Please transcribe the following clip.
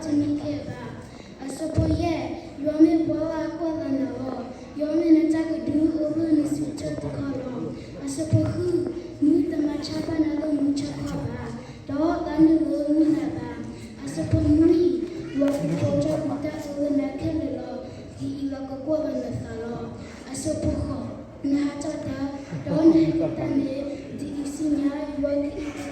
တမ့ၢ်ခဲဘၣ်. အဆၢဖိယဲၢ်, ယွၤမ့ၢ်ပှၤလၢအကွၢ်လၢနၤလီၤ. ယွၤမ့ၢ်နတၢ်ကဒုအိၣ်လၢနစုထွဲတခီလီၤ. အဆၢဖိဃု, မုၢ်တမၤဆါဘၣ်နၤလၢမုၢ်ဆါခီဘၣ်, ဒီးသးနုာ်လၢမုၢ်နၤဘၣ်. အဆၢဖိနွံ, ယွၤကကိးထီၣ်နတၢ်အၢလၢနၤခဲလၢာ်လီၤ. ဒ်အံၤလီၤကကွၢ်လၢနသးလီၤ. အဆၢဖိဃိး, နဟးထီၣ်တၢ်, ဒီးနဟဲက့ၤတၢ်န့ၣ်, ဒ်အံၤဆူညါယွၤကအံးက